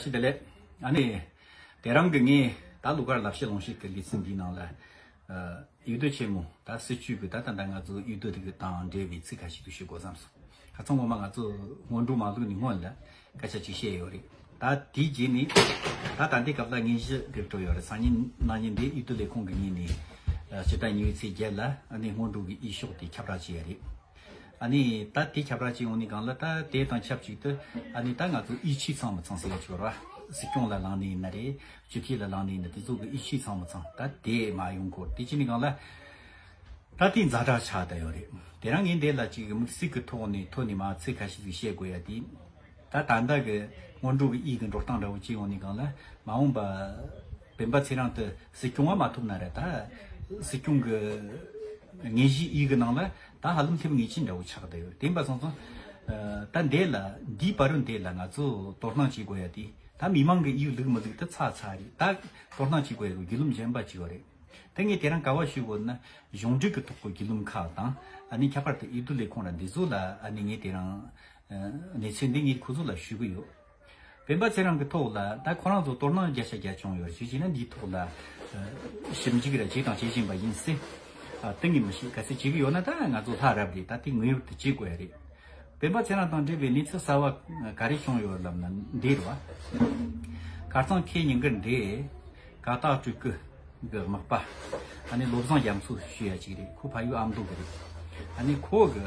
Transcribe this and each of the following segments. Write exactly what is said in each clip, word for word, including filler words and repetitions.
བདེ་ལེགས། ཨ་ནི། དེ་རིང་གི་ངས་ད་ལོ་གར་ལབ་བཤད་ལུང་བཤད་ཀྱི་ལེ་ཚན་འདིའི་ནང་ལ། ཨ། འོས་བསྡུ་ཆེན་མོ་ད་སྲིད་བྱུས་ཀྱི་ད་ད་ད་ང་ཚོ་འོས་བསྡུ་དེ་གི་དང་འབྲེལ་བའི་ཚིག་ཁ་ཤས་ཤིག་ཞུ་དགོས་བསམ་སོང་། ཁ་སང་ངོ་མ་ང་ཚོ་སྔོན་འགྲོ་མ་བླུགས་ནས་སྔོན་ལ་སྐད་ཆ་ཅིག་བཤད་ཡོད་རེད། ད་དེའི་རྗེས་ནས་ད་ད་ལྟའི་སྐབས་ལ་དངོས་གཞི་སྒྲིག་འགྲོ་ཡོད་རེད། སང་ཉིན་གནངས་ཉིན་འདི་འོས་བསྡུ་ལས་ཁུངས་ཀྱི་ངོས་ནས། ཨ། སྤྱི་ཟླ་གཉིས་པའི་ཚེས་བརྒྱད་ལ་ཨ་ནི་སྔོན་འགྲོ་གི་འོས་ཤོག་དེ་ཁྱབ་བསྒྲགས་བྱས་ཡོད་རེད། ཨ་ནི་ད་དེ་ཁྱབ་བསྒྲགས་བྱས་ཡོང་ནས་སྒང་ལ་ད་དེ་དང་ཆབས་ཅིག་ཏུ་ཨ་ནི་ད་ང་ཚོ་འོས་ཆོས་ཚང་མི་ཚང་ཟེར་ཡ་ཅིག་ཡོད་རེད་བ། སྲིད་སྐྱོང་ལ་ལངས་ནས་ཡིན་ན་རེད། སྤྱི་འཐུས་ལ་ལངས་ནས་ཡིན་ན་དེ་ཚོ་གི་འོས་ཆོས་ཚང་མི་ཚང་ད་དེ་མ་ཡོང་སྐོར་དེ་བྱས་ནས་སྒང་ལ། ད་དེ་ཛ་དྲག་ཆགས་བསྡད་ཡོད་རེད། དེ་རིང་ངས་འདི་ལ་ཅིག་དམིགས་བསལ་གྱི་ཐོག་ནས་ཐོག་ནས་མ་ཚིག་ཁ་ཤས་ཤིག་བཤད་དགོས་ཡ་དེ། ད་ད་ལྟ་གི་སྔོན་འགྲོ་གི་འོས་ཀྱི་འགྲོ་སྟངས་འདྲ་བོ་བྱས་ཡོང་ནས་སྒང་ལ་མ་འོངས་པ་སྤེན་པ་ཚེ་རིང་དེ་སྲིད་སྐྱོང་བ་མ་ཐོབ་ན་ར་ད་སྲིད་སྐྱོང་གི་དངོས་གཞིའི་འོས་ཀྱི་ནང་ལ་ད་ཧ་ལམ་སླེབས་ངེས་ཅན་འདྲ་བོ་ཆགས་བསྡད་ཡོད། དེ་ཡིན་པ་སོང་ཙང་ད་འདི་ལ་འདིའི་བར་རུ་འདི་ལ་ང་ཚོ་དོ་སྣང་བྱེད་དགོས་ཡ་དེ་ད་མི་མང་གི་འོས་བླུགས་མི་བླུགས་དེ་ཚར་ཚར་རེད། ད་དོ་སྣང་བྱེད་དགོས་ཡ་གི་བརྒྱུད་ལམ་གཞན་པ་ཅིག་ཡོད་རེད། ད་ངས་དེ་རིང་ག་བ་ཞུ་དགོས་ན་གཞུང་འབྲེལ་གྱི་ཐོག་གི་བརྒྱུད་ལམ་ཁག་དང་ཨ་ནི་ཁྱད་པར་དུ་འོས་བསྡུ་ལས་ཁུངས་ར་འདི་ཚོ་ལ་ཨ་ནི་ངས་དེ་རིང་གནས་ཚུལ་འདི་ངས་ཁོ་ཚོ་ལ་ཞུ་གི་ཡོད། སྤེན་པ་ཚེ་རིང་གི་ཐོག་ལ་ད་ཁོ་རང་ཚོ་དོ་སྣང་བརྒྱ་ཆ་བརྒྱ་བྱུང་ཡོད་ཞུ་བྱས་ན་འདིའི་ཐོག་ལ་ཞིབ་འཇུག་ར་བྱས་དང་བྱེད་བཞིན་པ་ཡིན་སྲིད། ཨ། གཏན་ནས་མི་ཤེས། གལ་སྲིད་བྱེད་ཀྱི་ཡོད་ན་ད་ང་ཚོ་ལྷ་རབ་རེད། ད་དེ་ངེས་པར་དུ་བྱེད་དགོས་ཡ་རེད། སྤེན་པ་ཚེ་རིང་དང་འབྲེལ་བའི་གནས་ཚུལ་གསར་བ་ག་རེ་བྱུང་ཡོད་ལབ་ན་འདི་རེད་བ། ཁ་རྩང་ཁེ་ཉིན་གི་འདི་གར་སྟེགས་སྤྲུལ་སྐུ་གི་མག་པ་ཨ་ནི་བློ་བཟང་རྒྱ་མཚོ་ཞུ་ཡ་ཅིག་རེད། ཁོ་ཕ་ཡུལ་ཨ་མདོ་གི་རེད། ཨ་ནི་ཁོ་གི་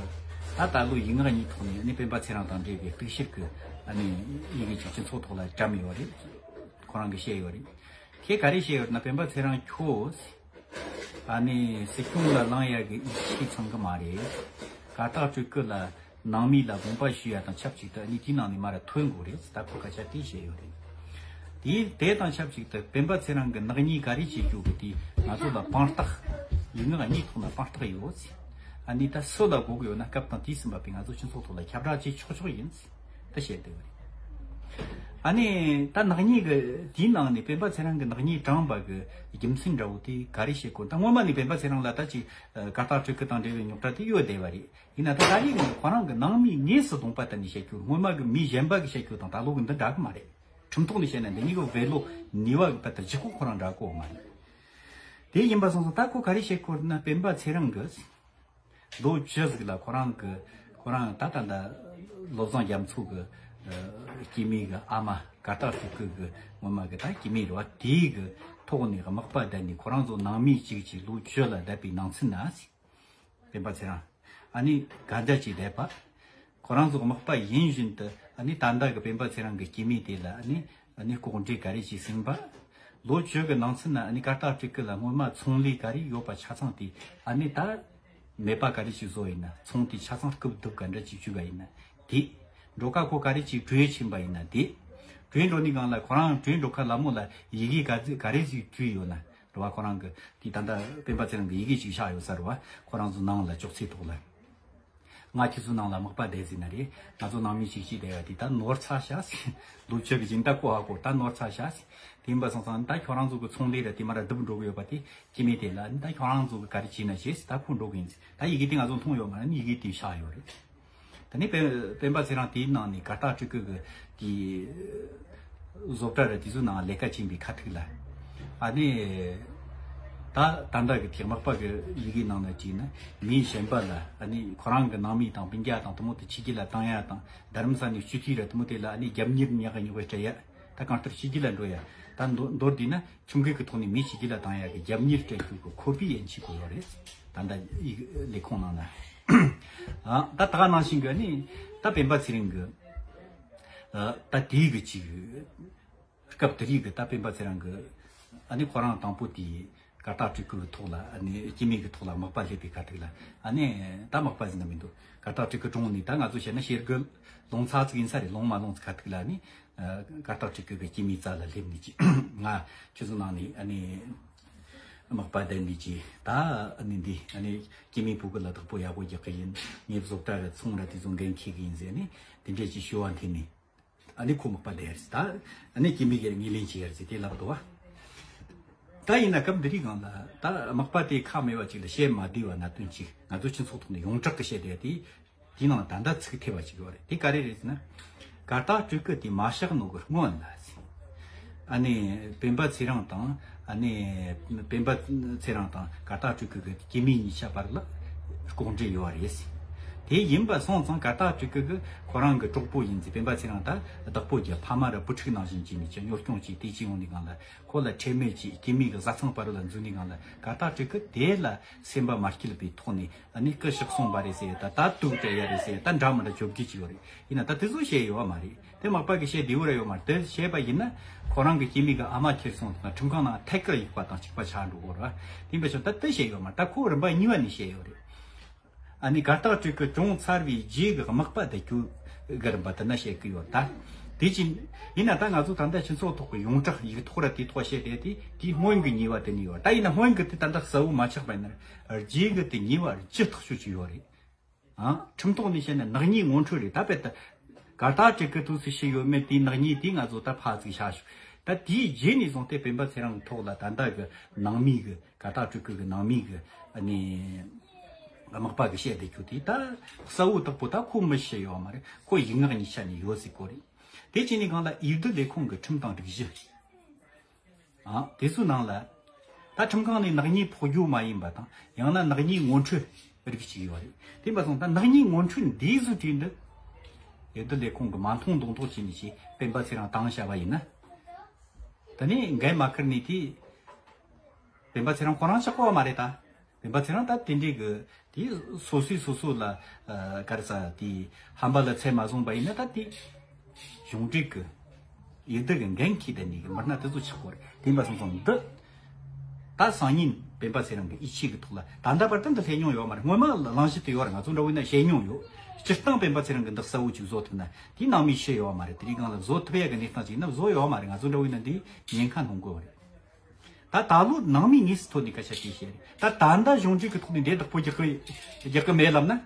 ད་ད་ལོ་ཡིག་ངག་གཉིས་ཐོག་ནས་ཨ་ནི་སྤེན་པ་ཚེ་རིང་དང་འབྲེལ་བའི་གཏུག་བཤེར་གི་ཨ་ནི་ཡི་གེ་ཅིག་སྤྱི་ཚོགས་ཐོག་ལ་བཀྲམ་ཡོད་རེད། ཁོ་རང་གིས་བཤད་ཡོད་རེད། ཁོས་ག་རེ་བཤད་ཡོད་ན་སྤེན་པ་ཚེ་རིང་ཁྱོད། ཨ་ནི་སྲིད་སྐྱོང་ལ་ལངས་ཡག་གི་འོས་ཆོས་ཚང་གི་མ་རེད། གར་སྟེགས་སྤྲུལ་སྐུ་ལ་ནང་མི་ལ་དགོངས་པ་ཞུ་ཡ་དང་ཆབས་ཅིག་ཏུ་ཨ་ནི་དེའི་ནང་ནས་མར་ཐོན་དགོས་རེད། ད་ཁོ་སྐད་ཆ་དེ་བཤད་ཡོད་རེད། དེ་དེ་དང་ཆབས་ཅིག་ཏུ་སྤེན་པ་ཚེ་རིང་གི་ནག་ཉེས་ག་རེ་བྱེད་རྒྱུ་གི་དེ་ང་ཚོ་ལ་དཔང་རྟགས་ཡིག་ངག་གཉིས་ཐོག་ན་དཔང་རྟགས་ཡོད། ཨ་ནི་ད་སུ་ལ་དགོས་གི་ཡོད་ན་སྐབས་དང་དུས་ཟིན་པ་པའི་ང་ཚོ་སྤྱི་ཚོགས་ཐོག་ལ་ཁྱབ་བསྒྲགས་བྱེད་ཆོག་ཆོག་ཡིན། ད་བཤད་བསྡད་པ་རེད། ཨ་ནི་ད་ནག་ཉེས་ཀྱི་དེའི་ནང་ནས་སྤེན་པ་ཚེ་རིང་གི་ནག་ཉེས་དྲངས་པ་གི་རྒྱུ་མཚན་འདྲ་བོ་དེ་ག་རེ་བཤད་དགོས། ད་སྔོན་མ་ནས་སྤེན་པ་ཚེ་རིང་ལ་ད་ཅིག་གར་སྟེགས་སྤྲུལ་སྐུ་དང་འབྲེལ་བའི་རྙོག་དྲ་དེ་ཡོད་བསྡད་པ་རེད། ཡིན་ན་ད་ད་རེས་ནས་ཁོ་རང་གི་ནང་མིའི་དངོས་སུ་གདོང་པ་བསྟན་ནས་བཤད་རྒྱུ་སྔོན་མ་གི་མི་གཞན་པ་གི་བཤད་རྒྱུ་དང་ད་ལོ་གི་འདི་འདྲ་གི་མ་རེད། ཁྲིམས་ཐོག་ནས་བཤད་ན་འདི་གཉིས་ཀྱི་བེད་ལོ་ནུས་པ་གི་བར་དུ་ལྗིད་ཁོག་ཁོ་རང་འདྲ་གོ་མ་རེད། དེ་ཡིན་པ་སོང་ཙང་ད་ཁོ་ག་རེ་བཤད་དགོས་ན་སྤེན་པ་ཚེ་རིང་གི་ལོ་བཅུ་ཟིག་ལ་ཁོ་རང་གི་ཁོ་རང་ད་ལྟ་ད་བློ་བཟང་རྒྱ་མཚོ་གི་ཨ་སྐྱེ་དམན་གི་ཨ་མ་གར་སྟེགས་སྤྲུལ་སྐུ་གི་ངོ་མ་གི་ད་སྐྱེ་དམན་རེད་བ། དེའི་གི་ཐོག་ནས་དམག་པ་བསྡད་ནས་ཁོ་རང་ཚོ་ནང་མི་གཅིག་གཅིག་ལོ་བཅུ་ལ་བསྡད་པའི་ནང་ཚུན་ན་སྤེན་པ་ཚེ་རིང་ཨ་ནི་ག་འདྲ་ཅིག་བསྡད་པ། ཁོ་རང་ཚོ་དམག་པ་ཡིན་བཞིན་དུ་ཨ་ནི་ད་ལྟ་གི་སྤེན་པ་ཚེ་རིང་གི་སྐྱེ་དམན་དེ་ལ་ཨ་ནི་ཨ་ནི་ལྐོག་འདྲེན་ག་རེ་ཞིག་ཟིན་པ། ལོ་བཅུ་གི་ནང་ཚུན་ན་ཨ་ནི་གར་སྟེགས་སྤྲུལ་སྐུ་ལ་སྔོན་མ་ཚོང་ལས་ག་རེ་ཡོད་པ་ཆ་ཚང་དེ་ཨ་ནི་ད་མེད་པ་ག་རེ་ཞིག་བཟོ་ཡིན་ན་ཚོང་དེ་ཆ་ཚང་རྐུབ་རྡུབ་ག་འདྲ་ཅིག་བཅུག་ག་ཡིན་ན་དེ། འགྲོ་ཁ་ཁོ་ག་རེ་ཅིག་བྲོས་ཕྱིན་པ་ཡིན་ན་དེ། བྲོས་འགྲོ་ནི་སྒང་ལ་ཁོ་རང་བྲོས་འགྲོ་ཁ་ལ་མོ་ལ་ཡི་གེ་ག་ཚོད་ག་རེ་ཞིག་བྲིས་ཡོད་ན་རེད་བ། ཁོ་རང་གི་དེ་ད་ལྟ་སྤེན་པ་ཚེ་རིང་གི་ཡི་གེ་ཅིག་བཞག་ཡོད་ས་རེད་བ། ཁོ་རང་ཚོ་ནང་ལ་ཅོག་ཙེ་ཐོག་ལ། ང་ཁྱེད་ཚོའི་ནང་ལ་དམག་པ་བསྡད་ཟིན་ན་རེད། ང་ཚོ་ནང་མི་གཅིག་གཅིག་བསྡད་ཡ་དེ་ད་ནོར་ཚར་ཤག་ཟེར། ལོ་བཅུ་གི་སྦྱིན་བདག་ཀོ་ཧ་ཀོ་ད་ནོར་ཚར་ཤག་ཟེར། དེ་ཡིན་པ་སོང་ཙང་ད་ཁྱོད་རང་ཚོ་གི་ཚོང་ལས་ར་དེ་མ་ར་སྡུབ་འགྲོ་གི་ཡོད་པ་དེ་སྐྱེ་དམན་དེ་ལ་ད་ཁྱོད་རང་ཚོ་གི་ག་རེ་བྱས་ན་བྱས་ཟེར། ད་ཁོ་འགྲོ་གི་ཡིན་ཟེར། ད་ཡི་གེ་དེ་ང་ཚོ་མཐོང་ཡོད་མ་རེད། ཡི་གེ་དེ་བཞག་ཡོད་རེད། ད་ནི་སྤེན་སྤེན་པ་ཚེ་རིང་དེའི་ནང་ནས་གར་སྟེགས་སྤྲུལ་སྐུ་གི་དེ་བཟོ་གྲྭ་ར་དེ་ཚོའི་ནང་ལས་ཀ་བྱེད་པའི་ཁ་ཐུག་ལ་ཨ་ནི་ད་ད་ལྟ་གི་དེ་དམག་པ་གི་ཡི་གེ་ནང་ན་བྲིས་ན་མི་གཞན་པ་ལ་ཨ་ནི་ཁོ་རང་གི་ནང་མི་དང་སྤུན་ཀྱག་དང་དེ་མོ་དེ་ཕྱི་རྒྱལ་ལ་བཏང་ཡ་དང་རྡ་རམ་ས་ནས་སྤྱི་འཐུས་ར་དེ་མོ་དེ་ལ་ཨ་ནི་རྒྱབ་གཉེར་ཉག་གི་ཉོག་གི་སྤྲད་ཡ། ད་གང་ལྟར་ཕྱི་རྒྱལ་ལ་འགྲོ་ཡ། ད་མདོར་མདོར་བསྡུས་ན་ཁྲིམས་འགལ་གྱི་ཐོག་ནས་མི་ཕྱི་རྒྱལ་ལ་བཏང་ཡ་གི་རྒྱབ་གཉེར་སྤྲད་རྒྱུ་གི་ཁོ་པའི་ཡན་ཆད་དགོས་ཡོད་རེད། ད་ལྟ་ཡི་ལས་ཁུངས་ནང་ན། ཨ། ད་ད་ག་ནང་བཞིན་གི་ནི་ད་སྤེན་པ་ཚེ་རིང་གི་ཨ། ད་དེའི་གི་ཅིག་སྐབས་དེ་རིགས་གི་ད་སྤེན་པ་ཚེ་རིང་གི་ཨ་ནི་ཁོ་རང་དང་པོ་དེ་གར་སྟེགས་སྤྲུལ་སྐུ་གི་ཐོག་ལ་ཨ་ནི་སྐྱེ་དམན་གི་ཐོག་ལ་དམག་པ་སླེབས་པའི་ཁ་ཐུག་ལ་ཨ་ནི་ད་དམག་པ་ཟིན་ན་མི་འདུག་གར་སྟེགས་སྤྲུལ་སྐུ་གྲོངས་ནས་ད་ང་ཚོ་བཤད་ན་ཤེལ་སྒོ་ལོང་ཚར་ཚིག་ཡིན་ས་རེད། ལོང་མ་ལོང་ཚིག་ཁ་ཐུག་ལ་ཨ་ནི། ཨ། གར་སྟེགས་སྤྲུལ་སྐུ་གི་སྐྱེ་དམན་རྩ་ལ་སླེབས་ནས་ཅི། ང་ཁྱོད་ཚོ་ནང་ནས་ཨ་ནི་དམག་པ་བསྡད་ནས་ཅི། ད་ཨ་ནི་འདི་ཨ་ནི་སྐྱེ་དམན་ཕྲུ་གུ་ལ་བདག་པོ་ཡག་པོ་རྒྱག་གི་ཡིན། ངས་བཟོ་གྲྭ་ར་ཚོང་ར་དེ་ཚོ་འགན་འཁྱེར་གི་ཡིན་ཟེར་ནས་དེ་འདྲས་ཅིག་ཞུ་བ་འཐེན་ནས་ཨ་ནི་ཁོ་དམག་པ་བསྡད་ཡར་ཟེར། ད་ཨ་ནི་སྐྱེ་དམན་གྱི་ངོས་ལེན་བྱེད་ཡར་ཟེར་དེ་ལབ་འདུག་བ། ད་ཡིན་ན་སྐབས་འདི་རིགས་སྒང་ལ་ད་དམག་པ་དེ་ཁག་མེད་པ་ཅིག་ལ་བཤད་མ་བདེ་བ་གནད་དོན་ཅིག་ང་ཚོ་སྤྱི་ཚོགས་ཐོག་ནས་ཡོངས་གྲགས་ཀྱི་བཤད་བསྡད་དེ། དེའི་ནང་ད་ལྟ་ཚིག་ཐེབས་པ་ཅིག་ཡོད་རེད། དེ་ག་རེ་རེད་ཟེར་ན། གར་སྟེགས་སྤྲུལ་སྐུ་དེ་མ་གཤེགས་ནོ་གི་སྔོན་ལ་ཟེར། ཨ་ནི་སྤེན་པ་ཚེ་རིང་དང་ཨ་ནི་སྤེན་པ་ཚེ་རིང་དང་གར་སྟེགས་སྤྲུལ་སྐུ་གི་སྐྱེས་དམན་གཉིས་ཆ་བར་ལ་ལྐོག་འབྲེལ་ཡོད་རེད། དེ་ཡིན་པ་སོང་ཙང་གར་སྟེགས་སྤྲུལ་སྐུ་གི་ཁོ་རང་གི་གྲོགས་པོ་ཡིན་ཚེ་སྤེན་པ་ཚེ་རིང་ད་བདག་པོ་རྒྱབ། ཕ་མ་ར་བུ་ཕྲུག་ནང་བཞིན་བྱས་ནས་ཀྱི་གཉོར་སྐྱོང་བྱས། དེ་ཅི་ཡོང་ནི་གང་ལ་ཁོ་ལ་ཁྲེལ་མེད་ཀྱིས་སྐྱེས་དམན་གི་བཟའ་ཚང་བར་ལ་འཛུལ་ནི་གང་ལ་གར་སྟེགས་སྤྲུལ་སྐུ་དེ་ལ་སེམས་པ་མ་སྐྱིད་པའི་ཐོག་ནས། ཨ་ནི་སྐུ་གཤེགས་སོང་བ་རེད་ཟེར། ད་ད་དུག་སྤྲད་ཡ་རེད་ཟེར། ད་འདྲ་མི་འདྲ་བཅོ་བརྒྱད་ཅིག་ཡོད་རེད། ཡིན་ན་ད་དེ་ཚོ་བཤད་ཡོད་མ་རེད། དེ་མག་པ་གི་བཤད་བདེ་བོ་ར་ཡོད་མ་རེད། དེ་བཤད་པ་ཡིན་ན་ཁོ་རང་གི་སྐྱེས་དམན་གི་ཨ་མ་ཁྱེར་སོང་དང་ཁྲིམས་ཁང་ནང་ཐད་ཀར་ཡིག་པ་དང་གཅིག་པ་ཆགས་འགྲོ་གོ་ར། དེ་འབའ་ཞིག་ད་དེ་བཤད་ཡོད་མ་རེད། ད་ཁོ་རིམ་པ་གཉིས་པ་ནས་བཤད་ཡོད་རེད། ཨ་ནི་གར་སྟེགས་སྤྲུལ་སྐུ་གྲོངས་ཚར་བའི་རྗེས་གི་མག་པ་བསྡད་རྒྱུ་གི་རིམ་པ་དེ་ན་བཤད་གི་ཡོད། ད་དེ་ཅི་ཡིན་ན་ད་ང་ཚོ་ད་ལྟ་སྤྱི་ཚོགས་ཐོག་གི་ཡོངས་གྲགས་ཡིག་ཐོག་ར་དེ་ཐོག་བཤད་བསྡད་དེ་དེའི་སྔོན་གི་ཉེས་པ་དེ་ནི་ཡོད། ད་ཡིན་ན་སྔོན་གི་དེ་ད་ལྟ་གསལ་བོ་མ་ཆགས་པ་ཡིན་ན་རྗེས་གི་དེ་ཉེས་པ་ལྗིད་ཐག་ཆོད་ཅིག་ཡོད་རེད། ཨང་། ཁྲིམས་ཐོག་ནས་བཤད་ན་ནག་ཉེས་ངོ་འཕྲོད་རེད། ད་དཔེ་ད་གར་སྟེགས་སྤྲུལ་སྐུ་དུས་སུ་ཞིག་ཡོད་མེད་དེའི་ནག་ཉེས་དེ་ང་ཚོ་ད་ཕར་ཚུར་བཞག་ཞུ། ད་དེའི་རྗེས་ནས་བཟུང་སྟེ་སྤེན་པ་ཚེ་རིང་ཐོག་ལ་ད་ལྟ་གི་ནང་མི་གི་གར་སྟེགས་སྤྲུལ་སྐུ་གི་ནང་མི་གི་ཨ་ནི་མག་པ་གི་བཤད་བསྡད་རྒྱུ་དེ་ད་གསལ་བོ་དག་པོ་ད་ཁོ་མི་བཤད་ཡོད་མ་རེད། ཁོ་ཡིག་ངག་གཉིས་ཆ་ནས་ཡོད་ཟེར་གོ་རེད། དེ་བྱས་ནས་གང་ལ་འོས་བསྡུ་ལས་ཁུངས་ཀྱི་ཁྲིམས་དང་སྒྲིག་གཞི། ཨང་། དེ་ཚོའི་ནང་ལ། ད་ཁྲིམས་ཁང་ནས་ནག་ཉེས་ཕོག་རྒྱུ་མ་ཡིན་པ་དང་ཡང་ན་ནག་ཉེས་ངོ་འཕྲོད་རིགས་གཅིག་ཡོད་རེད། དེ་འབའ་སོང་ད་ནག་ཉེས་ངོ་འཕྲོད་འདིའི་བཟོ་བྲིས་འདི། འོས་བསྡུ་ལས་ཁུངས་ཀྱི་མ་མཐོང་མདོག་མདོག་བྱས་ནས་ཞེས་སྤེན་པ་ཚེ་རིང་བཏང་བྱ་བ་ཡིན་ན། ད་ནི་འགན་མ་ཁུར་ནས་དེ། སྤེན་པ་ཚེ་རིང་ཁོ་རང་ཆགས་པ་མ་རེད་ད། སྤེན་པ་ཚེ་རིང་ད་དེ་འདྲའི་གི་དེ་སོ་སོས་སོ་སོ་ལ་ཨ་ག་རེ་ཟ་དེ་ཧམ་པ་ལ་ཚད་མ་བཟུང་པ་ཡིན་ན་ད་དེ་གཞུང་འབྲེལ་གི་འོས་བསྡུ་གི་འགན་འཁྱེར་བསྡད་ནས་གི་མི་སྣ་དེ་ཚོ་ཆགས་པ་རེད། དེ་འབའ་སོང་ཙང་འདི་ད་སང་ཉིན་སྤེན་པ་ཚེ་རིང་གི་ཡིད་ཆེས་གི་ཐོག་ལ་ད་ལྟ་བར་དུ་འདི་སླེབས་མྱོང་ཡོད་མ་རེད། སྔོན་མ་གླེང་གཞི་དེ་ཡོད་རེད། ང་ཚོ་འདྲ་བོ་ཡིན་ན་བཤད་མྱོང་ཡོད། སྤྱིར་བཏང་སྤེན་པ་ཚེ་རིང་གི་འདི་གསལ་བོ་ཅིག་བཟོ་ཐུབ་ན་དེའི་ནང་མི་ཤི་ཡོད་མ་རེད། དེ་རིང་སྒང་ལ་བཟོ་ཐུབ་ཡ་གི་གནས་སྟངས་ཅིག་ཡིན་ན་བཟོ་ཡོད་མ་རེད། ང་ཚོ་འདྲ་བོ་ཡིན་ན་འདི་ཉེན་ཁ་སློང་དགོས་པ་རེད། ད་ད་ལོ་ནང་མིའི་ངོས་སུ་ཐོན་ནས་སྐད་ཆ་དེ་བཤད་རེད། ད་ད་ལྟ་གཞུང་འབྲེལ་གྱི་ཐོག་ནས་འདྲེ་བདག་པོ་རྒྱག་གི་རྒྱག་གི་མེད་ལབ་ན།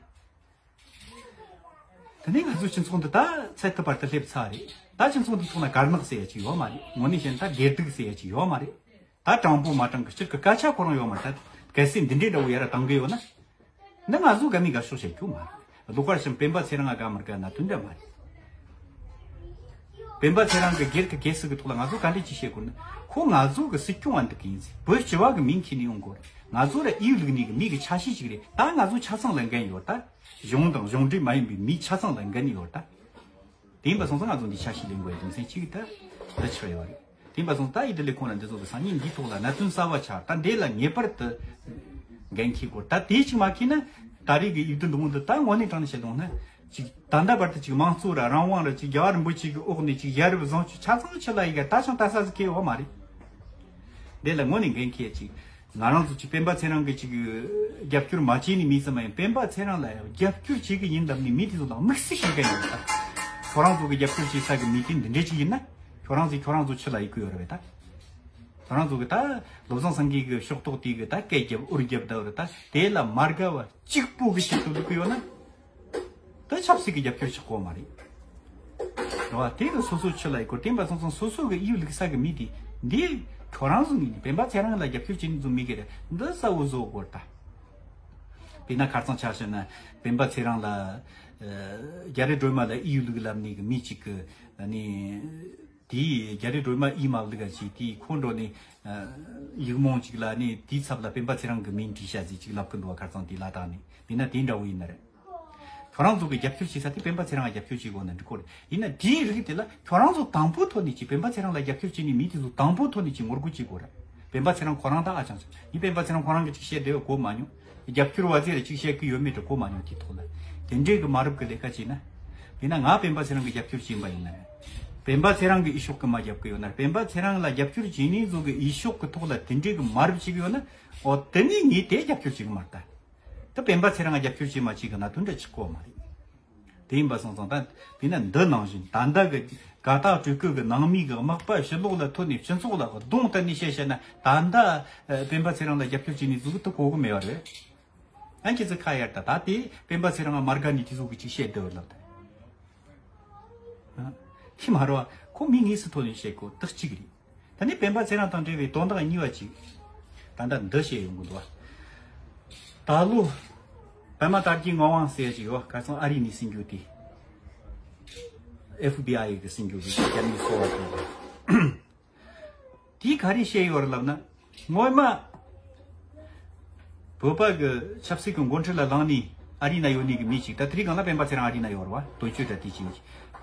དེ་ནས་ང་ཚོའི་སྤྱི་ཚོགས་འདི་ད་ཚད་མཐོ་བར་དུ་སླེབས་ཚར་རེད། ད་སྤྱི་ཚོགས་འདི་ཐོག་ན་དཀར་ནག་ཟེར་ཡ་ཅིག་ཡོད་མ་རེད། དངོས་གནས་བཤད་ན་ད་སྒེར་སྡུག་ཟེར་ཡ་ཅིག་ཡོད་མ་རེད། ད་དྲང་པོ་མ་དྲང་གི་སྤྱིར་གི་སྐད་ཆ་ཁོ་རང་ཡོད་མ་རེད། ད་གལ་སྲིད་འདི་འདྲའི་འདྲ་བོ་ཡ་ར་བཏང་གི་ཡོད་ན། འདི་ང་ཚོ་དགའ་མི་དགའ་ཕྱོགས་བཤད་རྒྱུ་མ་རེད། ལོགས་ཀར་ཕྱིན་སྤེན་པ་ཚེ་རིང་ང་དགའ་མི་དགའ་ན་དོན་འདྲ་མ་རེད། སྤེན་པ་ཚེ་རིང་གི་སྒེར་གྱི་གེ་སི་གི་ཐོག་ལ་ང་ཚོ་ག་འདྲས་ཅིག་བཤད་དགོས་ན། ཁོ་ང་ཚོ་གི་སྲིད་སྐྱོང་བ་འདི་གི་ཡིན་ཟེར། བོད་སྤྱི་བ་གི་མིང་ཁྱེར་ནས་ཡོང་དགོས་རེད། ང་ཚོ་ར་ཨིའུ་ལུག་ནས་གི་མི་གི་ཆ་ཤས་ཅིག་རེད། ད་ང་ཚོ་ཆ་ཚང་ལ་འགན་ཡོད་ད། གཞུང་དང་གཞུང་འབྲེལ་མ་ཡིན་པའི་མི་ཆ་ཚང་ལ་འགན་ཡོད་ད། དེ་ཡིན་པ་སོང་ཙང་ང་ཚོ་འདི་ཆ་ཤས་ལེན་དགོས་ཡ་རྒྱུ་མཚན་གཅིག་ད་འདི་ཆགས་ཡོད་རེད། དེ་ཡིན་པ་སོང་ཙང་ད་ཡི་དེ་ལས་ཁོང་ལ་འདི་ཚོ་གི་སང་ཉིན་འདིའི་ཐོག་ལ་གནད་དོན་གསར་བ་ཆགས། ད་འདི་ལ་ངེས་པར་དུ་འགན་འཁྱེར་དགོས། ད་དེ་གཅིག་མ་འཁྱེར་ན་ད་རེས་ཀྱི་ཡིག་དོན་འདི་མོ་འདི་ད་དངོས་གནས་དྲང་གནས་བཤད་དོན་ན་ཅིག་ད་ལྟ་བར་དུ་ཅིག་དམངས་གཙོ་ར་རང་དབང་ར་ཅིག་རྒྱལ་བ་རིན་པོ་ཆེ་གི་འོག་ནས་ཅིག་ཡ་རབས་བཟང་སྤྱོད་ཆ་ཚང་ཆི་ལ་ཡི་ག་ད་ཆང་ད་ས་ཟིག་ཁེལ་ཡོད་མ་རེད། འདི་ལ་དངོས་གནས་འགན་འཁྱེར་ཅིག་ང་རང་ཚོ་ཅིག་སྤེན་པ་ཚེ་རིང་གི་ཅིག་རྒྱབ་སྐྱོར་མ་བྱས་ནས་མི་ཙམ་མ་ཡིན། སྤེན་པ་ཚེ་རིང་ལ་རྒྱབ་སྐྱོར་བྱེད་ཀྱི་ཡིན་ལབ་ནས་མི་དེ་ཚོ་ལ་དམིགས་བསལ་གྱི་འགན་ཡོད་ད། ཁྱོད་རང་ཚོ་གི་རྒྱབ་སྐྱོར་བྱེད་ས་གི་མི་དེ་འདི་འདྲས་ཅིག་ཡིན་ན། ཁྱོད་རང་ཚོས་ཁྱོད་རང་ཚོ་ཕྱི་ལ་ཡི་གུ་ཡོད་རེད་པས་ད། ཁྱོད་རང་ཚོ་གི་ད་བློ་བཟང་སེང་གེ་གི་ཕྱོགས་གཏོགས་དེ་གི་ད་སྐད་རྒྱབ་འུར་རྒྱབ་ད་རེད་ད། དེ་ལ་མ་དགའ་བ་གཅིག་པོ་གི་ཆེད་དུ་ལུག་གི་ཡོད་ན། ད་ཆབ་སྲིད་ཀྱི་རྒྱབ་སྐྱོར་ཆགས་ཀྱི་ཡོད་མ་རེད། རེད་བ། དེ་གི་སོ་སོ་ཆུ་ལ་ཡི་གོ་བརྟེན་པ་སོང་ཙང་སོ་སོ་གི་ཨིའུ་ལུག་ས་གི་མི་དེ་འདི་ཁྱོད་རང་ཚོ་ངོས་ནས་སྤེན་པ་ཚེ་རིང་ལ་རྒྱབ་སྐྱོར་བྱེད་ནི་ཚོ་མི་གི་རེད། འདི་གསལ་བོ་བཟོ་དགོས་ད། དཔེར་ན་ཁ་རྩང་ཆ་བཞག་ན་སྤེན་པ་ཚེ་རིང་ལ་ཨ་རྒྱ་རི་སྒྲོལ་མ་ལ་ཨིའུ་ལུག་ལབ་ནི་གི་མི་གཅིག་གི་ཨ་ནི། དེས་རྒྱ་རི་སྒྲོལ་མ་ཨི་མ་བླུག་ག་ཅིག་དེས་ཁོ་འགྲོ་ནས་ཡིག་རྨོངས་ཅིག་ལ་ནི་དེའི་ཚབ་ལ་སྤེན་པ་ཚེ་རིང་གི་མིང་བྲིས་བཞག་ཟིག་ཅིག་ལབ་གི་འདུག་བ། ཁ་རྩང་དེ་ལ་དྭགས་ནས་མིན་ན་དེ་འདྲ་བོ་ཡིན་ན་རེད། ཁྱོད་རང་ཚོ་གི་རྒྱབ་སྐྱོར་བྱེད་ས་དེ་སྤེན་པ་ཚེ་རིང་ལ་རྒྱབ་སྐྱོར་བྱེད་དགོས་ན་འགྲིག་གོ་རེད། ཡིན་ན་དེའི་རིགས་དེ་ལ་ཁྱོད་རང་ཚོ་དང་པོ་ཐོག་ནས་ཅིག་སྤེན་པ་ཚེ་རིང་ལ་རྒྱབ་སྐྱོར་བྱེད་ནི་མི་དེ་ཚོ་དང་པོ་ཐོག་ནས་ཅིག་ངོ་རྒོལ་བྱེད་དགོས་རེད། སྤེན་པ་ཚེ་རིང་ཁོ་རང་ད་ཨ་ཅང་ཅང་ཡིན། སྤེན་པ་ཚེ་རིང་ཁོ་རང་གི་ཅིག་བཤད་བདེ་བ་གོ་མ་མྱོང་། རྒྱབ་སྐྱོར་བ་ཚོས་ར་ཅིག་བཤད་ཀྱི་ཡོད་མེད་དྲ་གོ་མ་མྱོང་། དེ་ཐོག་ལ་དེ་འདྲའི་གི་མ་རབས་གི་ལས་ཀ་བྱས་ན། དེས་ན་ང་སྤེན་པ་ཚེ་རིང་གི་རྒྱབ་སྐྱོར་བྱས་པ་ཡིན་ན། སྤེན་པ་ཚེ་རིང་གི་འོས་ཤོག་གི་མ་རྒྱབ་གི་ཡོད་ན། སྤེན་པ་ཚེ་རིང་ལ་རྒྱབ་སྐྱོར་བྱེད་ནི་ཚོ་གི་འོས་ཤོག་གི་ཐོག་ལ་དེ་འདྲའི་གི་མ་རབས་བྱེད་གི་ཡོད་ན། འོ་དེ་ནི་ངས་དེ་རྒྱབ་སྐྱོར་བྱེད་གི་མ་རེད་ད། ད་སྤེན་པ་ཚེ་རིང་ལ་རྒྱབ་སྐྱོར་བྱེད་མ་བྱེད་གི་ན་དོན་འདྲ་ཆགས་གི་ཡོད་མ་རེད། དེ་ཡིན་པ་སོང་ཙང་ད་དཔེར་ན་འདི་ནང་བཞིན་ད་ལྟ་གི་གར་སྟེགས་སྤྲུལ་སྐུ་གི་ནང་མི་གི་དམག་པ་ཕྱི་ལོགས་ལ་ཐོན་ནས་སྤྱི་ཚོགས་ལ་གདོང་གཏད་ནས་བཤད་བཤད་ན་ད་ལྟ་ཨ་སྤེན་པ་ཚེ་རིང་ལ་རྒྱབ་སྐྱོར་བྱེད་ནི་ཟིག་ད་གོ་གི་མེད་པ་རེད། ཨ་ཁྱེད་ཚོ་ཁ་ཡར་ད་ད་དེ་སྤེན་པ་ཚེ་རིང་ལ་མ་དགའ་ནི་དེ་ཚོ་གི་ཅིག་བཤད་བསྡད་པ་ལབ་ད། ཨ་ཁྱི་མ་རོ་ཁོ་མི་དངོས་སུ་ཐོན་ནས་བཤད་གོ་ད་གཅིག་རེད། ད་ནི་སྤེན་པ་ཚེ་རིང་དང་འབྲེལ་བའི་དོན་དག་གཉིས་པ་གཅིག་ད་ལྟ་འདི་བཤད་ཡོང་གི་འདུག་བ། ད་ལོ་པད་མ་དར་རྒྱས་ངག་དབང་ཟེར་ཅིག་ཡོད། ཁ་སང་ཨ་རི་ནས་ཟིན་རྒྱུ་དེ། ཨེཕ་བི་ཨའི་གི་ཟིན་རྒྱུ་གི་རྒྱ་མིའི་སོ་བ་དེ། དེས་ག་རེ་བཤད་ཡོད་རེད་ལབ་ན། སྔོན་མ་བོད་པ་གི་ཆབ་སྲིད་ཀྱི་འགོ་ཁྲིད་ལ་ལངས་ནས་ཨ་རི་ན་ཡོད་ནི་གི་མི་གཅིག་ད་དེ་རིང་སྒང་ལ་སྤེན་པ་ཚེ་རིང་ཨ་རི་ན་ཡོད་རེད་བ། དོན་གཅོད་ད་དེ་གཅིག་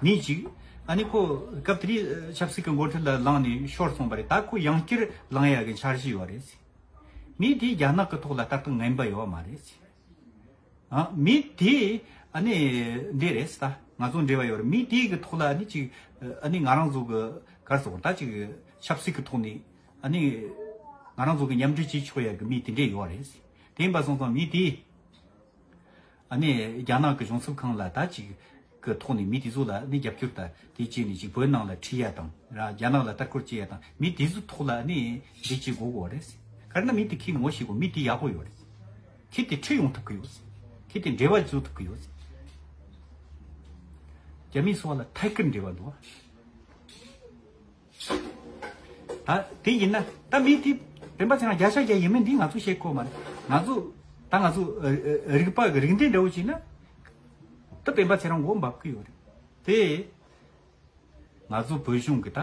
མི་གཅིག་ཨ་ནི་ཁོ་སྐབས་དེ་རིང་ཆབ་སྲིད་ཀྱི་འགོ་ཁྲིད་ལ་ལངས་ནས་ཤོར་སོང་བ་རེད། ད་ཁོ་ཡང་བསྐྱར་ལངས་ཡག་གི་འཆར་གཞི་ཡོད་རེད། མི་དེས་རྒྱ་ནག་གི་ཐོག་ལ་ལྟ་སྟངས་ངན་པ་ཡོད་མ་རེད། ཨ། མི་དེ་ཨ་ནི་འདི་རེད་ད། ང་ཚོ་འབྲེལ་བ་ཡོད་རེད། མི་དེ་གི་ཐོག་ལ་ཨ་ནི་ཅིག་ཨ་ནི་ང་རང་ཚོ་གི་གར་སོང་ད་ཅིག་ཆབ་སྲིད་ཀྱི་ཐོག་ནས་ཨ་ནི་ང་རང་ཚོ་གི་མཉམ་འབྲེལ་བྱེད་ཆོག་ཡ་གི་མི་དེ་འདྲས་ཡོད་རེད། དེ་ཡིན་པ་སོང་ཙང་མི་དེ་ཨ་ནི་རྒྱ་ནག་གི་གཞུང་ཚབ་ཁང་ལ་ད་ཅིག་གི་ཐོག་ནས་མི་དེ་ཚོ་ལ་ཨ་ནི་རྒྱབ་སྐྱོར་ད་དེ་བྱས་ནས་ཅིག་བོད་ནང་ལ་ཁྲིད་ཡ་དང་ར་རྒྱ་ནག་ལ་ལྟ་སྐོར་བྱེད་ཡ་དང་མི་དེ་ཚོ་ཐོག་ལ་ཨ་ནི་འདི་བྱེད་དགོས་གོ་རེད། ག་རེ་ན་མི་དེ་ཁྱེད་ངོ་ཤེས་གོ། མི་དེ་ཡག་པོ་ཡོད་རེད། ཁྱེད་དེ་ཁྲིད་ཡོང་ཐུབ་ཀྱི་ཡོད། ཁྱེད་དེ་འབྲེལ་བ་བཟོ་ཐུབ་ཀྱི་ཡོད། རྒྱ་མིའི་སོ་བ་ལ་ཐད་ཀར་འབྲེལ་བ་འདུག་ཨ། ད་དེ་ཡིན་ན་ད་མི་དེ་སྤེན་པ་ཚེ་རིང་བརྒྱ་ཆ་བརྒྱ་ཡིན་མིན་འདི་ང་ཚོ་ཤེས་ཀྱི་ཡོད་མ་རེད། ང་ཚོ་ད་ང་ཚོ་ཨ་ཨ་རིག་པ་གི་རིག་འདི་འདྲ་བོ་བྱས་ན་ད་སྤེན་པ་ཚེ་རིང་མགོ་འབབ་ཀྱི་ཡོད་རེད། དེ། ང་ཚོ་བོད་གཞུང་གི་ད་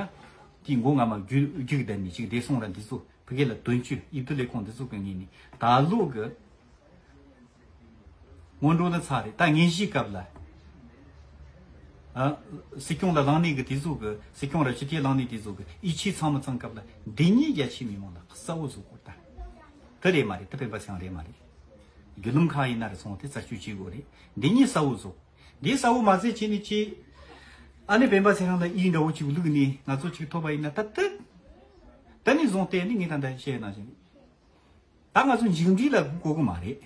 དེའི་མགོ་རྔ་མ་རྒྱུག་རྒྱུག་བསྡད་ནས་ཅིག་བདེ་སྲུང་ར་འདི་ཚོ་ཕ་གི་ལ་དོན་གཅོད་ཡིག་ཐོག་ལས་ཁུངས་འདི་ཚོ་གི་ངོས་ནས་ད་ལོ་གི་སྔོན་འགྲོ་ནི་ཚར་རེད། ད་ངེས་གཞིའི་སྐབས་ལ་ཨ་སྲིད་སྐྱོང་ལ་ལངས་ནས་གི་དེ་ཚོ་གི་སྲིད་སྐྱོང་ར་སྤྱི་འཐུས་ལངས་ནས་དེ་ཚོ་གི་ཡིད་ཆེས་ཚང་མ་ཚང་སྐབས་ལ་འདི་གཉིས་རྒྱ་ཆེ་མི་མང་ལ་གསལ་བོ་བཟོ་དགོས། ད་དེ་རེད་མ་རེད། ད་སྤེན་པ་ཚེ་རིང་རེད་མ་རེད། བརྒྱུད་ལམ་ཁག་ཡིན་ན་རེད་སོང་དེ་རྩད་གཅོད་བྱེད་དགོས་རེད། འདི་གཉིས་གསལ་བོ་བཟོ། འདི་གསལ་བོ་མ་ཟད་བྱས་ནས་ཅི། ཨ་ནི་སྤེན་པ་ཚེ་རིང་ལ་ཡིག་འདྲ་བོ་ཅིག་བླུགས་ནས་ང་ཚོ་ཅིག་ཐོབ་པ་ཡིན་ན་ད་ལྟ། ད་ནི་བཟུང་སྟེ་ནི་ངས་ད་ལྟ་བཤད་ནང་བཞིན། ད་ང་ཚོ་མཇུག་འབྲས་ལ་སྒུག་དགོས་ཀྱི་མ་རེད།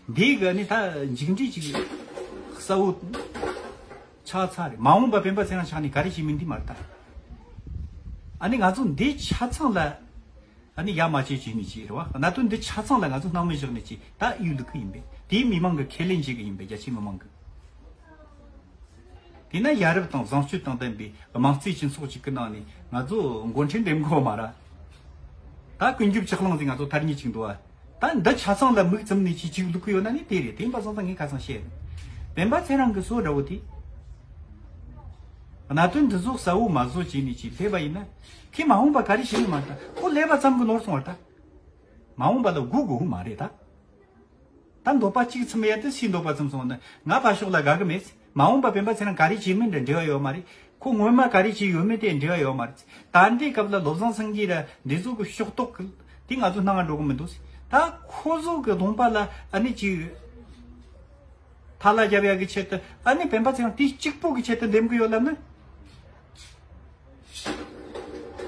འདི་ག་ནི་ད་མཇུག་འབྲས་ཅིག་གསལ་བོ་ཆགས་ཚར་རེད། མ་འོངས་པ་སྤེན་པ་ཚེ་རིང་ཆགས་ནས་ག་རེ་བྱེད་མིན་འདི་མ་རེད་ད། ཨ་ནི་ང་ཚོ་འདི་ཆ་ཚང་ལ། ཨ་ནི་ཡ་མ་བྱེད་ཅིག་ནི་ཅིག་རེད་བ། གནད་དོན་འདི་ཆ་ཚང་ལ་ང་ཚོ་སྣང་མེད་བཞག་ནས་ཅིག་ད་ཡུལ་འདི་ཁུ་ཡིན་པས། དེའི་མི་མང་གི་ཁས་ལེན་བྱེད་གི་ཡིན་པས། རྒྱ་ཆེའི་མི་མང་གི། དེས་ན་ཡ་རབས་དང་བཟང་སྤྱོད་དང་ལྡན་པའི་དམངས་གཙོའི་སྤྱི་ཚོགས་ཅིག་གི་ནང་ནས་ང་ཚོ་འགོ་འདྲེན་འདེམས་དགོས་མ་ར། ད་ཀུན་ཁྱབ་ཆག་ལང་ཟིག་ང་ཚོ་ཐར་ཉེ་ཅིག་འདུག་བ། ད་འདི་ཆ་ཚང་ལ་མིག་བཙུམ་ནས་ཅིག་ཅིག་ལུག་གི་ཡོད་ན་ནི་དེ་རེད། དེ་ཡིན་པ་སོང་ཙང་ངས་ཁ་སང་བཤད་རེད། སྤེན་པ་ཚེ་རིང་གི་སོ་འདྲ་བོ་དེ། གནད་དོན་འདི་ཚོ་གསལ་བོ་མ་བཟོ་བྱས་ནས་ཅིག་སླེབས་པ་ཡིན་ན། ཁྱེད་མ་འོངས་པ་ག་རེ་བྱེད་ནི་མ་རེད་ད། ཁོ་སླེབས་པ་ཙམ་གྱིས་ནོར་སོང་བ་རེད་ད། མ་འོངས་པ་ལ་སྒུག་དགོས་མ་རེད་ད། ད་འདོད་པ་གཅིག་ཚིམ་ཡ་དེ་སུའི་འདོད་པ་ཚིམ་སོང་ན་ང་ཕར་ཕྱོགས་ལ་དགའ་གི་མེད། མ་འོངས་པ་སྤེན་པ་ཚེ་རིང་ག་རེ་བྱེད་མིན་འདྲ་འབྲེལ་བ་ཡོད་མ་རེད། ཁོ་སྔོན་མ་ག་རེ་བྱས་ཡོད་མེད་དེ་འབྲེལ་བ་ཡོད་མ་རེད། ད་འདི་སྐབས་ལ་བློ་བཟང་སེང་གེ་ར་འདི་ཚོ་གི་ཕྱོགས་གཏོགས་གི་དེ་ང་ཚོ་སྣང་ང་འགྲོ་གི་མི་འདུག། ད་ཁོ་ཚོ་གི་གདོང་པ་ལ་ཨ་ནི་ཅིག་ཐ་ལ་རྒྱབ་ཡ་གི་ཆེད་དུ་ཨ་ནི་སྤེན་པ་ཚེ་རིང་དེ་གཅིག་པོ་གི་ཆེད་དུ་འདེམས་གི་ཡོད་ལབ་ན།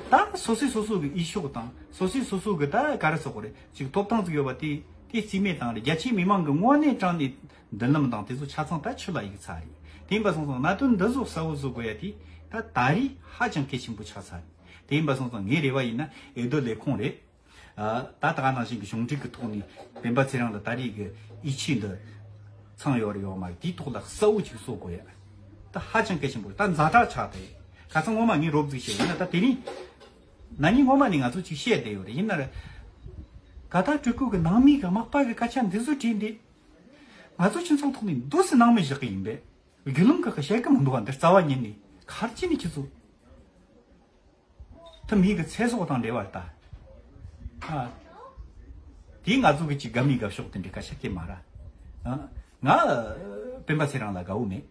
ད་སོ་སོས་སོ་སོ་གི་འོས་ཤོག་དང་སོ་སོས་སོ་སོ་གི་ད་ག་རེ་ཟེར་དགོས་རེད། ཅིག་ཐོབ་ཐང་ཟིག་ཡོད་པ་དེ་དེ་རྩིས་མེད་བཏང་རེད། རྒྱ་ཆེའི་མི་མང་གི་དངོས་གནས་དྲང་ནས་མདུན་ལམ་དང་དེ་ཚོ་ཆ་ཚང་ད་ཆུ་ལ་གཡུག་ཚར་རེད། དེ་ཡིན་པ་སོང་ཙང་གནད་དོན་འདི་ཚོ་གསལ་བོ་བཟོ་དགོས་ཡ་དེ་ད་ད་རེས་ཧ་ཅང་གལ་ཆེན་པོ་ཆགས་ཚར་རེད། དེ་ཡིན་པ་སོང་ཙང་ངའི་རེ་བ་ཡིན་ན་འོས་བསྡུ་ལས་ཁུངས་རེད། ཨ། ད་ད་ག་ནང་བཞིན་གྱི་གཞུང་འབྲེལ་གྱི་ཐོག་ནས་སྤེན་པ་ཚེ་རིང་ལ་ད་རེས་ཀྱི་ཡིད་ཆེས་འདི་ཚང་ཡོད་རེད་ཡོད་མ་རེད། དེའི་ཐོག་ལ་གསལ་བོ་ཅིག་བཟོ་དགོས་ཡ། ད་ཧ་ཅང་གལ་ཆེན་པོ་རེད། ད་ཛ་དྲག་ཆགས་ཏེ། ཁ་སང་སྔོན་མ་ངས་རོབ་ཙིག་བཤད་ཡིན་ན་ད་དེ་རིང་ན་ནིང་སྔོན་མ་ནས་ང་ཚོ་ཅིག་བཤད་བསྡད་ཡོད་རེད། ཡིན་ན་ར་ག་ད་སྤྲུལ་སྐུ་གི་ནང་མི་གི་མག་པ་གི་སྐད་ཆ་འདི་ཚོ་དྲིས་འདི་ང་ཚོ་སྤྱི་ཚོགས་ཐོག་ནས་འདུག་སེ་སྣང་མེད་བཞག་གི་ཡིན་པས། བརྒྱུད་ལམ་ཁག་གི་བཤད་གི་མི་འདུག་བ། འདི་རྩ་བ་ཉིད་ནས་ག་རེ་བྱས་ནས་ཁྱེད་ཚོ། ད་མི་གི་ཚེ་སྲོག་དང་འབྲེལ་བ་རེད་ད། ཨ། དེ་ང་ཚོ་གི་ཅིག་དགའ་མི་དགའ་ཕྱོགས་དེ་འདྲའི་སྐད་ཆ་སྐད་མ་ར། ཨ། ང་སྤེན་པ་ཚེ་རིང་ལ་དགའ་བོ་མེད།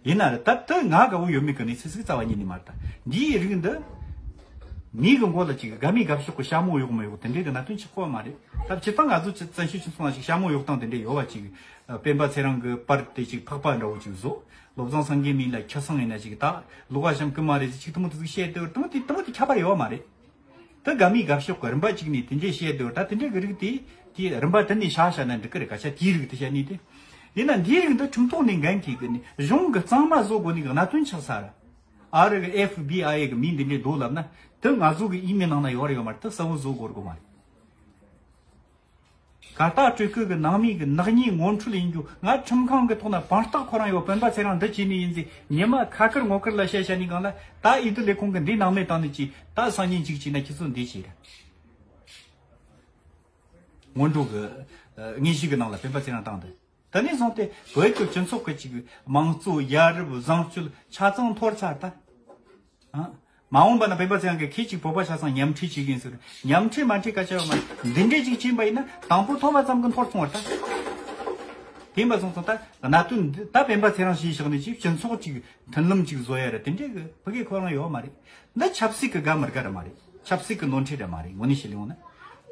ཡིན་ན་ར་ད་ད་ང་དགའ་བོ་ཡོད་མེད་གི་གནས་ཚུལ་ཟིག་རྩ་བ་ཉིད་ནས་མ་རེད་ད། འདིའི་རིགས་འདི་མི་གི་མགོ་ལ་ཅིག་དགའ་མི་དགའ་ཕྱོགས་གི་ཞྭ་མོ་གཡོག་མི་གཡོག་དེ་འདྲའི་གི་གནད་དོན་ཆགས་ཀྱི་ཡོད་མ་རེད། ད་སྤྱིར་བཏང་ང་ཚོ་བཙན་བྱོལ་སྤྱི་ཚོགས་ནང་ཅིག་ཞྭ་མོ་གཡོག་སྟངས་དེ་འདྲའི་ཡོད་པ་ཅིག་སྤེན་པ་ཚེ་རིང་གི་པར་དེ་ཅིག་ཕག་པ་འདྲ་བོ་ཅིག་བཟོ། བློ་བཟང་སེང་གེ་མིང་ལ་ཁྱི་སང་ཡིན་ན་ཅིག་ད་ལོག་པ་བཤམ་གི་མ་རེད་ཅིག་དེ་མོ་དེ་ཟིག་བཤད་དེ་དེ་མོ་དེ་དེ་མོ་དེ་ཁྱད་པར་ཡོད་མ་རེད། ད་དགའ་མི་དགའ་ཕྱོགས་གི་རིམ་པ་གཅིག་ནས་དེ་འདྲས་བཤད་དེ་ད་དེ་འདྲས་གི་རིགས་དེ་དེ་རིམ་པ་དེ་ནས་བྱ་བྱ་ན་འགྲིག་གི་རེད། སྐད་ཆ་དེའི་རིགས་དེ་བཤད་ནས་དེ་ཡིན་ན་འདིའི་རིགས་འདི་ཁྲིམས་ཐོག་ནས་འགན་འཁྱེར་གི་ནས་གཞུང་གི་གཙང་མ་བཟོ་དགོས་ནི་གི་གནད་དོན་ཆགས་ས་ར། ཨ་རི་གི་ཨེཕ་བི་ཨའི་གི་མིང་འདི་འདྲས་འདུག་ལབ་ན་དེ་ང་ཚོ་གི་ཨི་མེལ་ནང་ན་ཡོད་རེད་ཡོད་མ་རེད། དེ་གསལ་བོ་བཟོ་དགོས་རེད་དགོས་མ་རེད། གར་སྟེགས་སྤྲུལ་སྐུ་གི་ནང་མི་གི་ནག་ཉེས་ངོ་འཕྲོད་ཡིན་རྒྱུ་ང་ཁྲིམས་ཁང་གི་ཐོག་ན་དཔང་རྟགས་ཁོ་རང་ཡོད། སྤེན་པ་ཚེ་རིང་འདི་བྱས་ནི་ཡིན་ཟེར་ཉི་མ་ཁ་དཀར་ངོ་དཀར་ལ་བཤད་བཤད་ནི་གང་ལ་ད་ཨི་ཏི་ལས་ཁུངས་གི་འདི་ནང་མི་བཏང་ནི་ཅི་ད་སང་ཉིན་གཅིག་བྱས་ན་ཁྱེད་ཚོ་འདི་བྱས་ར་སྔོན་འགྲོ་གི་ཨ་དངོས་གཞི་གི་ནང་ལ་སྤེན་པ་ཚེ་རིང་བཏང་འདི། དེ་ནས་བཟུང་སྟེ་བོད་ཀྱི་སྤྱི་ཚོགས་ཀྱི་ཅིག་དམངས་གཙོ་ཡ་རབས་བཟང་སྤྱོད་ཆ་ཚང་འཐོར་ཚར་ད། ཨ། མ་འོངས་པ་ན་སྤེན་པ་ཚེ་རིང་གིས་ཁྱེད་ཅིག་བོད་པ་ཆ་ཚང་མཉམ་འཁྲུག་བྱེད་ཀྱི་ཡིན་ཟེར། མཉམ་འཁྲུག་མ་འཁྲུག་སྐད་ཆ་ཡོད་མ་རེད། འདི་འདྲས་ཅིག་བྱིན་པ་ཡིན་ན་དང་པོ་ཐོབ་པ་ཙམ་གྱིས་འཐོར་སོང་བ་རེད་ད། དེ་ཡིན་པ་སོང་ཙང་ད་གནད་དོན་འདི་ད་སྤེན་པ་ཚེ་རིང་ཞེས་བཞག་ནས་ཅིག་སྤྱི་ཚོགས་ཅིག་མཐུན་ལམ་ཅིག་བཟོ་ཡ་རེད། དེ་འདྲས་ཀྱི་ཕ་གི་ཁོ་རང་ཡོད་མ་རེད། འདི་ཆབ་སྲིད་ཀྱི་དགའ་མི་དགའ་རེད་མ་རེད། ཆབ་སྲིད་ཀྱི་ནོར་འཁྲུལ་རེད་མ་རེད། དངོས་གནས་བཤད་ཡོང་ན།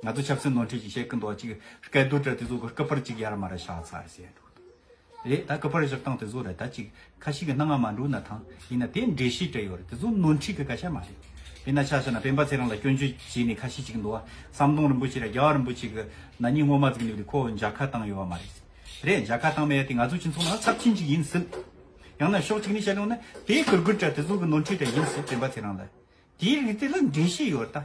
ང་ཚོ་ཆབ་སྲིད་ནོར་འཁྲུལ་ཅིག་བཤད་ཀྱི་འདུག་ཅིག་སྐད་དོད་རེད། དེ་ཚོ་གི་སྐུ་པར་ཅིག་ཡར་མར་བཞག་ཚར་ཟེར་འདུག་རེད། ད་སྐུ་པར་བཞག་སྟངས་དེ་ཚོ་རེད། ད་ཅིག་ཁ་ཤས་ཀྱི་སྣང་ང་མ་འགྲོ་ན་ཐང་ཡིན་ན། དེ་འགྲེལ་བཤད་སྤྲད་ཡོད་རེད། དེ་ཚོ་ནོར་འཁྲུལ་གྱི་སྐད་ཆ་མ་རེད། དཔེར་ན་ཆ་བཞག་ན་སྤེན་པ་ཚེ་རིང་ལ་སྐྱོན་བརྗོད་བྱས་ནས་ཁ་ཤས་ཅིག་འདུག་བ། ཟམ་གདོང་རིན་པོ་ཆེ་ར་རྒྱལ་བ་རིན་པོ་ཆེ་གི་ན་ནིང་སྔོན་མ་ཟིག་ནས་ཁོ་མཇལ་ཁ་བཏང་ཡོད་བ་མ་རེད། རེད། མཇལ་ཁ་བཏང་མེད་ཡ་དེ་ང་ཚོ་སྤྱི་ཚོགས་ནང་ཚབས་ཆེན་ཅིག་ཡིན་སྲིད། ཡང་ན་ཕྱོགས་གཅིག་ནས་བཤད་ཡོང་ན་དེའི་གུར་གུར་དྲ་དེ་ཚོ་གི་ནོར་འཁྲུལ་དྲ་ཡིན་སྲིད། སྤེན་པ་ཚེ་རིང་ལ། དེའི་རིགས་དེ་ལ་འགྲེལ་བཤད་ཡོད་ད།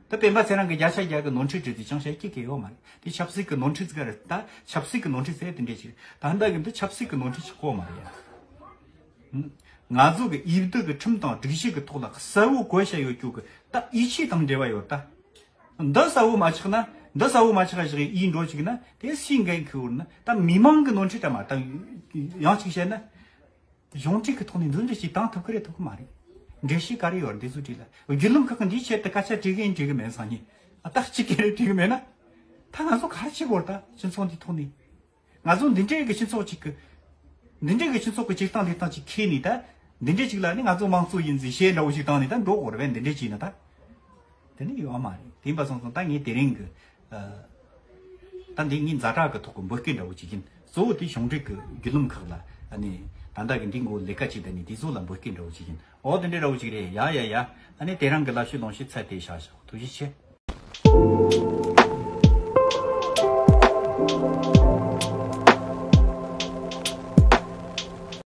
ད་སྤེན་པ་ཚེ་རིང་གི་བརྒྱ་ཆ་བརྒྱ་གི་ནོར་འཁྲུལ་བྲིས་ཏེ་ཅང་བཤད་ཀྱི་གི་ཡོད་མ་རེད། དེ་ཆབ་སྲིད་ཀྱི་ནོར་འཁྲུལ་ཟིག་རེད། ད་ཆབ་སྲིད་ཀྱི་ནོར་འཁྲུལ་ཟེར་དེ་འདྲས་ཅིག་རེད། ད་ལྟ་གི་འདི་ཆབ་སྲིད་ཀྱི་ནོར་འཁྲུལ་ཆགས་གོ་མ་རེད་ཡ། ང་ཚོ་གི་ཡིབ་དུ་གི་ཁྲིམས་དང་སྒྲིག་གཞི་གི་ཐོག་ལ་གསལ་བོ་བཀོད་བྱ་ཡོད་རྒྱུ་གི་ད་ཡིད་ཆེས་དང་འབྲེལ་བ་ཡོད་ད། འདི་གསལ་བོ་མ་ཆགས་ན། འདི་གསལ་བོ་མ་ཆགས་བཞག་ཡིད་འགྲོ་ཅིག་ན་དེ་སུས་འགན་འཁུར་ན། ད་མི་མང་གི་ནོར་འཁྲུལ་ད་མ་ད་ཡང་ཅིག་བཤད་ན། གཞུང་འབྲེལ་གྱི་ཐོག་ནས་འདི་འདྲ་ཞིག་བཏང་ཐུབ་ཀྱི་རེད་ཐུབ་ཀྱི་མ་རེད། འགྲེལ་བཤད་ག་རེ་ཡོད་རེད་འདི་ཚོ་བྲིས་ལ། བརྒྱུད་ལམ་ཁག་གི་འདིའི་ཆེད་དུ་སྐད་ཆ་དྲི་གི་ཡིན་དྲི་གི་མེད་སང་ཉིན། ཨ་ད་གཅིག་གི་རེད་དྲི་གི་མེད་ན། ད་ང་ཚོ་ག་རེ་བྱེད་དགོས་རེད་ད་སྤྱི་ཚོགས་འདིའི་ཐོག་ནས། ང་ཚོ་འདི་འདྲའི་གི་སྤྱི་ཚོགས་ཅིག་གི། འདི་འདྲའི་གི་སྤྱི་ཚོགས་ཀྱི་སྤྱིར་བཏང་ལས་སྟངས་ཅིག་ཁེལ་ནས་ད། འདི་འདྲའི་ཅིག་ལ་ནི་ང་ཚོ་དམངས་གཙོ་ཡིན་ཟེར་གཞས་འདྲ་བོ་ཞིག་བཏང་ནས་ད་འགྲོ་དགོས་རེད་པས་འདི་འདྲའི་ཅིག་ན་ད། དེ་ནི་ཡོད་མ་རེད། དེ་ཡིན་པ་སོང་ཙང་ད་ངས་དེ་རིང་གི། ཨ། ད་འདི་ངའི་ཛ་དྲག་གི་ཐོག་གི་འབོད་སྐུལ་འདྲ་བོ་ཅིག་ཡིན། གཙོ་བོ་དེ་གཞུང་འབྲེལ་གི་བརྒྱུད་ལམ་ཁག་ལ་ཨ་ནི་ད་ལྟ་གི་འདི་མགོ་ལས་ཀ་ཅིག་ད་ནི་དེ་ཚོ་ལ་འབོད་སྐུལ་འདྲ་བོ་ཅིག་ཡིན། ཨོ་དེ་འདྲའི་འདྲ་བོ་ཅིག་རེད། ཡ་ཡ་ཡ། ཨ་ནི་དེ་རིང་གི་ལབ་ཤུལ་ལོངས་ཤུལ་ཚད་དེ་བཞག་བཞག་ཐུགས་རྗེ་ཆེ།